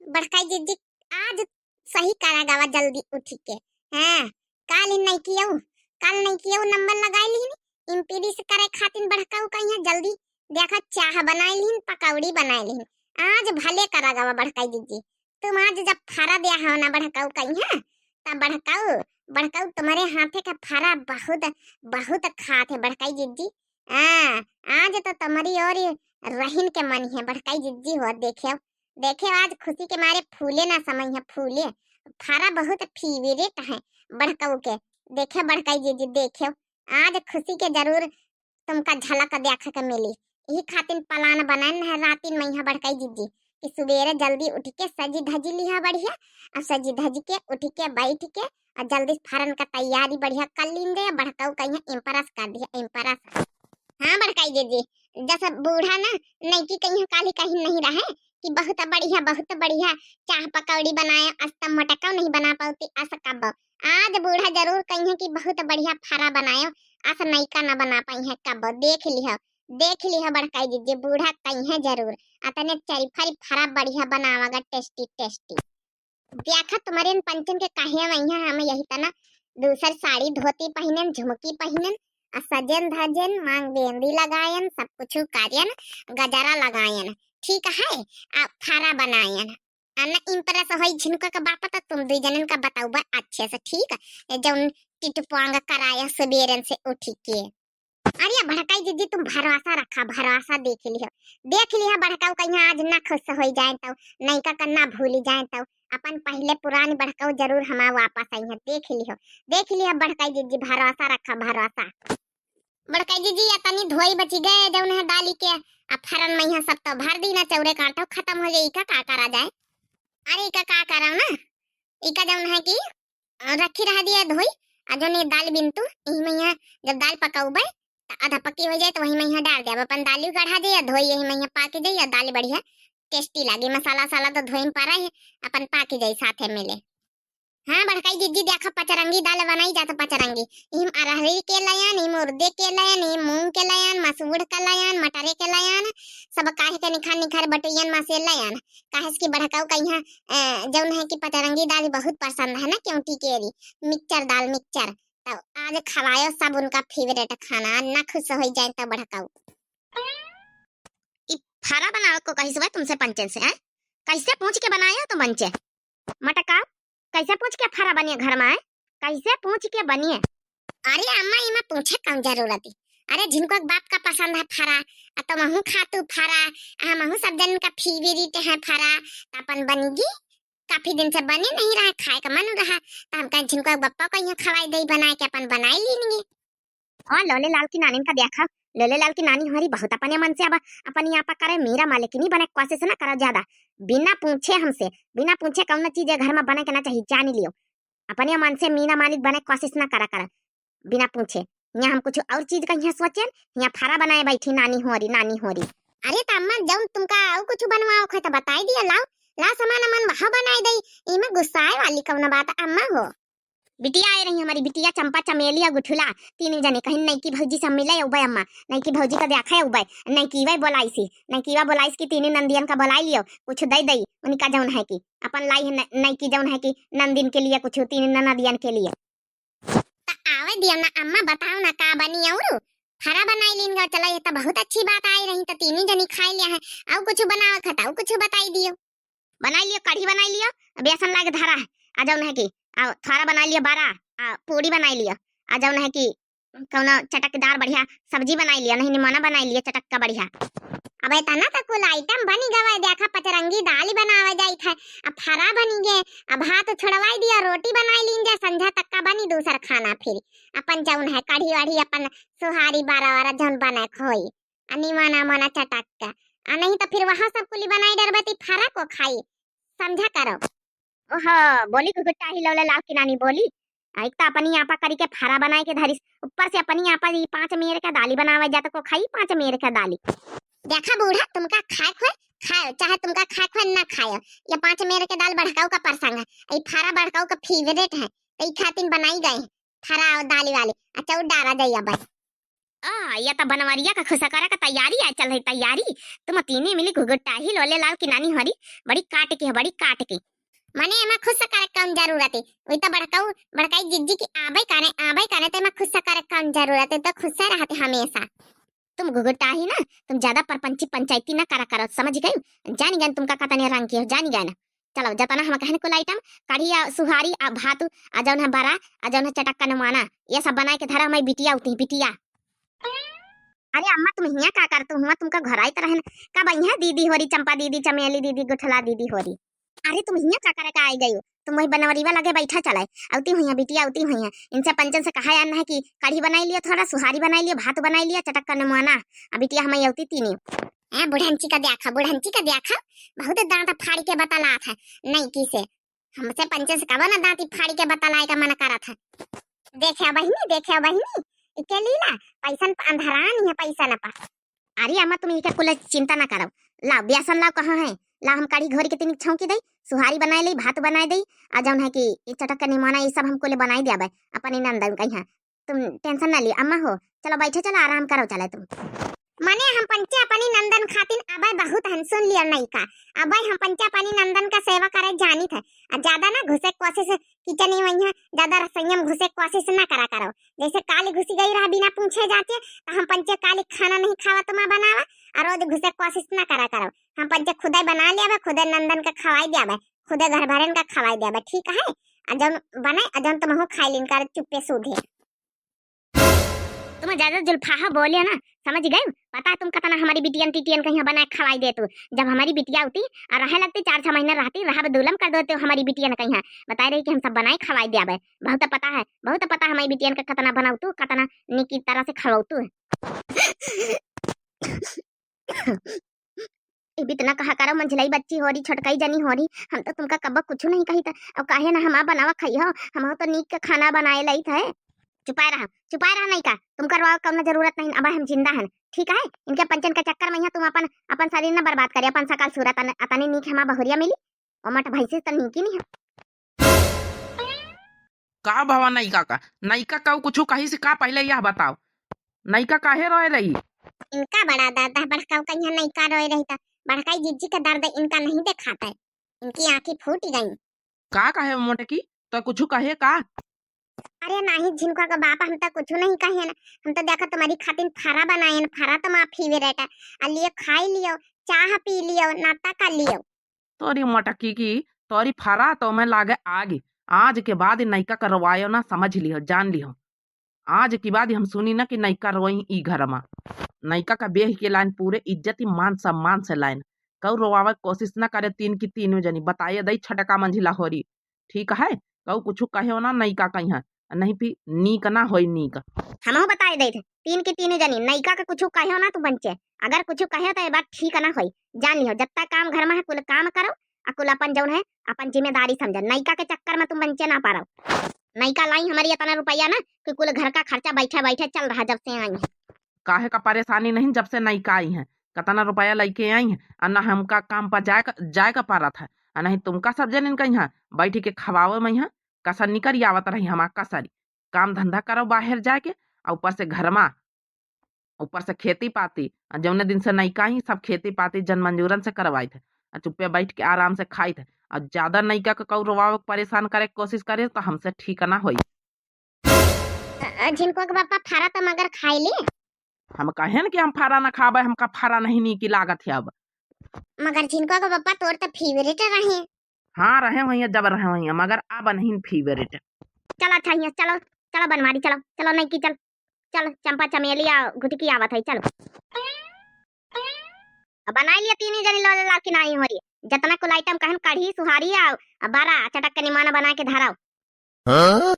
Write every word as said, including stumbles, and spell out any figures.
बड़काई जिज्जी, आज सही करा गवा जल्दी उठी के। हाँ, काल ही नहीं कियो, काल नहीं कियो नंबर लगाई लिहिन, इम्प्रेस करे खातिन बड़काऊ कइहाँ जल्दी। देखा, चाह बनाई लिहिन, पकौड़ी बनाई लिहिन। आज भले करा गवा बड़काई जिज्जी। तुम आज जब फरा दिया हो ना बड़काऊ कइहाँ, तब बड़काऊ, बड़काऊ तुम्हारे हाथे का फरा बहुत, बहुत खात है बड़काई जिज्जी। हाँ, आज तो तुम्हारी और रहिन के मन है बड़काई जिज्जी हो। देखे, देखे, आज खुशी के मारे फूले ना समइहाँ, फूले। फरा बहुत फेवरेट है बड़काऊ के। देखे बड़काई जिज्जी, देखे, आज खुशी के जरूर तुमका झलक देखे के मिली। यही खातिन प्लान बनाइन है रातिन मइहाँ बड़काई जिज्जी कि सुबेरे जल्दी उठ के सजी धजी लिहा बढ़िया, और सजी धजी के उठ के बैठ के और जल्दी फरन का तैयारी बढ़िया कर लीन दे। बड़काऊ कइहाँ इम्प्रेस कर दिया, इम्प्रेस। हाँ बड़काई जिज्जी, जैसे बूढ़ा ना नैकी कइहाँ काली कहीं नहीं रहे कि बहुत बढ़िया, बहुत बढ़िया चाह पकौड़ी बनाए, अस त मोटकाऊ नहीं बना पावती, अस कब। आज बूढ़ा जरूर कइहाँ कि बहुत बढ़िया फरा बनायो, अस नैका ना बना पइहाँ कब। देख लिहो, देख लिहो बड़काई जिज्जी, बूढ़ा कइहाँ जरूर। अतने चरिफरी फरा बढ़िया बनावागा, टेस्टी टेस्टी। देखा तुम्हारे इन पंचन के काहे वइहाँ हम यही तना दूसर साड़ी धोती पहिनेन, झुमकी पहिनेन, आ सजेन धजेन, मांग बेंदी लगायन, सब कुछ करियन, गजरा लगायन, ठीक है, आ फरा बनायन। आ न इम्प्रेस होई झिनका का बापा, तो तुम दुई जनन का बताउबा अच्छे से, ठीक है, जौन टिटपोंग कराया सुबेरन से उठी के। अरे बड़काई जिज्जी, तुम भरोसा रखा, भरोसा देख लिहो, देख लिहो बड़काऊ कइहाँ आज ना खुश होई जाए तो, नैका का ना भूली जाए तो, अपन पहिले पुरानी बड़काऊ जरूर हमार वापस अइहाँ। देख लिहो, देख लिहो बड़काई जिज्जी, भरोसा रखा, भरोसा। बड़काई जिज्जी, या तनी धोई बची गए जौन है दाली के, आ फरन मइहाँ सब तो भर दी ना, चौरे काटो खत्म हो जाई, का, का करा जाए? अरे इका का करब ना, इका जौन है कि, अ, रखी रहा दिया धोई, आ जौन ये दाल बिनतू, यही मइहाँ जब दाल पकउबे, त आधा पकी हो जाए, त वही मइहाँ डाल देब। अपन दाली गढ़ा जाए, धोई यही मइहाँ पाकी जाए, आ दाल बढ़िया टेस्टी लागी। मसाला वसाला तो धोई में परा है, अपन पाकी जाए साथे मिले। हाँ, बड़काई जिज्जी, देखा पचरंगी दाल बनाई जात पचरंगी। इम अरहरी के लयन, इम उर्दे के लयन, इम मूंग के लयन, मसूर के लयन, मटरे के लयन, सब काहे के निखार निखार बटुयन मा से लयन। काहे से कि बड़काऊ कइहाँ, अ, जौन है कि पचरंगी दाल बहुत पसंद है ना, क्योंटी केरी, मिक्सचर दाल, मिक्सचर। तब आज खवायो सब उनका फेवरेट खाना, ना खुश होई जाए तब बड़काऊ। ई फरा बनावे को कहिस बा तुमसे पंचन से, हैं? कैसे पूछ के बनायो तुम पंचे? मटका, कैसे पूछ के फरा बनिए घर में, हैं? कैसे पूछ के बनिए? अरे अम्मा, इमा पूछे कौन जरूरत है? अरे झिनको के बाप का पसंद है फरा, आ तुमहू खातू फरा, आ हमहू सब जन का फेवरेट है फरा, त अपन बनिगी। काफी दिन से बने नहीं रहा, खाए का मन रहा, त हम कहे झिनको के बप्पा को यहाँ खवाई दई बनाए के, अपन बनाई लीनगी। हाँ, लोले लाल की नानिन का देखा, लोले लाल की नानी हमारी बहुत अपने मन से अब अपनी आपा करे, मेरा मालिक नहीं बने कोशिश ना करा ज्यादा। बिना पूछे हमसे, बिना पूछे कौनो चीज ये घर में बने के ना चाहिए, जान लियो। अपने मन से मीना मालिक बने कोशिश ना करा करा, बिना पूछे। यहाँ हम कुछ और चीज का यहाँ सोचेन, यहाँ फरा बनाए बैठी नानी होरी, नानी होरी। अरे त अम्मा, जौन तुमका और कुछ बनवाओ है तो बताई दिया, लाओ, लाओ सामान अमन वहाँ बनाई दई, इमे गुस्साए वाली कौनो बात अम्मा हो। बिटिया आए रही हमारी, बिटिया चंपा चमेली और गुठुला, तीन जने कहीं नैकी भौजी से मिले उबे अम्मा, नैकी भौजी का देखा उबे, नैकीवा बोलाइसी, नैकीवा बोलाइस कि तीन नंदियन का बोलाई लियो, कुछ दे दई उनका जौन है कि अपन लाई है न-, नैकी जौन है कि नंदिन के लिए कुछ, तीन ननदियन के लिए। त आवे दियो ना अम्मा, बताओ ना का बनी और? फरा बनाई लीन गो, चलो ये तो बहुत अच्छी बात आई रही, तो तीन ही जनी खाई लिया है, और कुछ बनावे खता, और कुछ बताई दियो। बनाई लियो, कढ़ी बनाई लियो, बेसन लाग धरा है, आ जौन है कि, आ, थोड़ा बनाई लियो बड़ा, आ, पूड़ी बनाई लियो, आ जौन है कि कौनो चटकदार बढ़िया सब्जी बनाई लियो, नहीं निमोना बनाई लियो चटक का बढ़िया। अब इतना तो कुल आइटम बनी गवा, देखा पचरंगी दाल बनावे जाइत है, अब फरा बनी गे, अब भात छोड़वाई दिया, रोटी बनाई लीन जा, संझा तक का बनी दूसर खाना फिर। अपन जौन है कढ़ी वढ़ी, अपन सोहारी बारा वारा जौन बने खोई, आ निमोना मोना चटक का, आ नहीं तो फिर वहाँ सब कुली बनाई डरबती फरा को खाई, समझा करो। ओहो, बोली घुघुटाही लौले लाल की नानी बोली। आ, एक तो अपनी आपा करी के फरा बनाए के धरिस, ऊपर से अपनी आपा ई पाँच मेर का दाली बनावे जात को खाई पाँच मेर का दाली। देखा बूढ़ा, तुमका खाए खोए खाओ, चाहे तुमका खाए खोए ना खाओ, ये पाँच मेर के दाल बड़काऊ का परसंग है, ई फरा बड़काऊ का फेवरेट है, तो ई खातिन बनाई गए फरा और दाली वाली, अच्छा वो डारा जाइया बस। आ, या त बनवरिया का खुश करे का तैयारी आ चल रही, तैयारी। तुम तीनी मिली घुघुटाही लोले लाल की नानी होरी, बड़ी काट के, बड़ी काट के। मने एमा खुश करे कौन जरूरत है? वही तो बड़काऊ, बड़काई जिज्जी की आबे काने, आबे काने, तो एमा खुश करे कौन जरूरत है? तो खुश रहते हमेशा। तुम घुघुटाही ना, तुम ज्यादा परपंची पंचायती ना करा करो, समझ गई? जानी गए तुमका कतने रंग के हो, जानी गए ना। चलो, जतना हम कहन कुल item, कढ़ी आ सुहारी आ भात आ जौन है बरा आ जौन है चटक्का नमवाना, ये सब बनाए के धरा हमारी बिटिया उती, बिटिया। अरे अम्मा, तुम हियाँ का करतू हुआ? तुमका घर आई तो रहन, कब आई है दीदी होरी, चंपा दीदी, चमेली दीदी, गुठला दीदी होरी? अरे तुम हियाँ का करे का आई गई हो? तुम वही बनवरीवा लगे बैठा चलाए, अउती हुई है बिटिया, अउती हुई है। इनसे पंचन से कहा यार ना है कि कढ़ी बनाई लियो, थोड़ा सुहारी बनाई लियो, भात बनाई लियो, चटक्का नमवाना, आ बिटिया हमारी अउती तीनी। ए बुढ़ंची का देखा, बुढ़ंची का देखा, बहुत दांत फाड़ के बतलात है नईकी से। हमसे पंचे से कबो ना दांती फाड़ के बतलाए का मन करत है। देखे बहिनी, देखे बहिनी, इके लीला, पैसन प अंधरान है, पैसन प। अरे अम्मा, तुम इके कुल चिंता ना करो। लाओ, बेसन लाओ, कहाँ है? लाओ, हम कढ़ी घोरी के तीनी छौंकी दई, सुहारी बनाए लई, भात बनाए दई, आ जौन है कि ये चटक के निमोना, ये सब हम कुल बनाई देबे अपनी नंदन कहिया। तुम tension ना लियो अम्मा हो, चलो बैठे, चलो आराम करो, चले तुम। मने हम पंचे अपनी नंदन खातिन अबे बहुत हन, सुन लियो नईका, अबे हम पंचे अपनी नंदन का सेवा करे जानित है। आ ज्यादा ना घुसे कोशिश kitchen में, वहीं ज्यादा रसोईया में घुसे कोशिश ना करा करो। जैसे काली घुसी गई रहा बिना पूछे जाचे, तो हम पंचे काली खाना नहीं खावा तुम बनावा, और रोज घुसे कोशिश ना करा करो। हम पंचे खुदे बना लियाबे, खुदे नंदन का खवाई दियाबे, खुदे घर भरन का खवाई दियाबे, ठीक है? आ जौन बने, आ जौन तुमहू खाई लिन कर चुप्पे सूधे। तुम ज्यादा जुल्फाहा बोलियो ना, समझ गए? पता है तुम कतना हमारी बिटियन टिटियन कहिया बना के खवाई दे तू। जब हमारी बिटिया होती और रहे लगती, चार छह महीना रहती, रहा दुलम कर देते हो हमारी बिटियन कहिया। बताए रही कि हम सब बनाए खवाई दियाबे। बहुत पता है, बहुत पता हमारी बिटियन का कतना बनाऊ तू, कतना निकी तरह से खवाऊ तू। इतना कहा करो, मंझलाई बच्ची होरी, छोटकाई जनी होरी, हम तो तुमका कब्बो कुछ नहीं कही था। अब काहे ना हमार बनावा खाई हो, हम तो नीक के खाना बनाए लई थे। चुपाए रहा, चुपाए रहा नईका, तुम करवाओ कौनो जरूरत नहीं, अब हम जिंदा हन, ठीक है? इनके पंचन के चक्कर में यहाँ तुम अपन, अपन शरीर न बर्बाद करे, अपन सकल सूरत अन-, अतनी नीक हमार बहुरिया मिली, ओमट भैंसी तो नीकी नहीं है। का भवा नईका का? नईका का कुछ कही से का पहले यह बताओ, नईका काहे रोए रही? इनका बड़ा दर्द है, बड़का कहिया नईका रोए रही था, बड़काई जिज्जी का दर्द इनका नहीं देखाता है, इनकी आंखें फूट गई। का कहे मोटकी, तो कुछ कहे का? अरे नाही झिनका का बाप, हम तो कुछ नहीं कहे ना, हम तो देखा तुम्हारी खातिर फरा बनाए ना, फरा तो माँ फेवरेट है, आ लियो खाई लियो, चाह पी लियो, नाश्ता कर लियो। तोरी मोटकी की, तोरी फरा तो मैं लागे आगे। आज के बाद नईका करवायो ना, समझ लियो, जान लियो। आज के बाद हम सुनी ना कि नईका रोई ई घर मा। नईका का बेह के लाइन पूरे इज्जत, मान सम्मान से लाइन। कऊ रोवावे के कोशिश ना करे, तीन की तीनों जनी बताए दई छटका मंझिला होरी। ठीक है, कऊ कुछ कहे ना नईका कहिया, नहीं फिर नीक ना होई नीक। हमहू बताए दई थे, तीन की तीनों जनी, नईका के कुछ कहे ना तू पंचे, अगर कुछ कहे तो ये बात ठीक ना होई, जान लियो। जत्ता काम घर में है कुल काम करो, आ कुल अपन जौन है अपन जिम्मेदारी समझ। नईका के चक्कर में तुम पंचे ना पारो। नईका लाई हमारी इतना रुपया ना कि कुल घर का खर्चा बैठे बैठे चल रहा जब से आई है। काहे का परेशानी नहीं, जब से नईका आई है, कतना रुपया लइके आई है, आ ना हमका काम पर जाए का, जाए का पारत है, आ नहीं तुमका सब जनिन कहिया बैठ के खवावे में यहाँ कसर निकल आवत रही हमार कसरी। काम धंधा करो बाहर जाके, आ ऊपर से घर मा, ऊपर से खेती पाती, आ जौने दिन से नईका आई सब खेती पाती जन मजूरन से करवाइत है, आ चुप्पे बैठ के आराम से खाइत है। आ ज्यादा नईका के कऊ रोवावे के परेशान करे के कोशिश करे तो हमसे ठीक ना होई। अ, अ, झिनको के पापा फरा तो मगर खाई ली। हम कहेन कि हम फरा ना खाबे, हमका फरा नहीं नीकी लागत है अब। मगर झिनको के पापा तोर तो फेवरेट रहे। हाँ, रहे हुई है, जब रहे हुई है, मगर अब नहीं फेवरेट। चलो अच्छा हियाँ, चलो, चलो बनवारी, चलो, चलो नईकी, चल, चल चंपा चमेली आ गुटकी आवत है, चलो। अब बनाई लिया तीन ही जनी लोले लाल की नाई होरी, जतना कुल item कहन कढ़ी, सुहारी आ, आ बारा चटक के निमाना बना के धराओ। हाँ?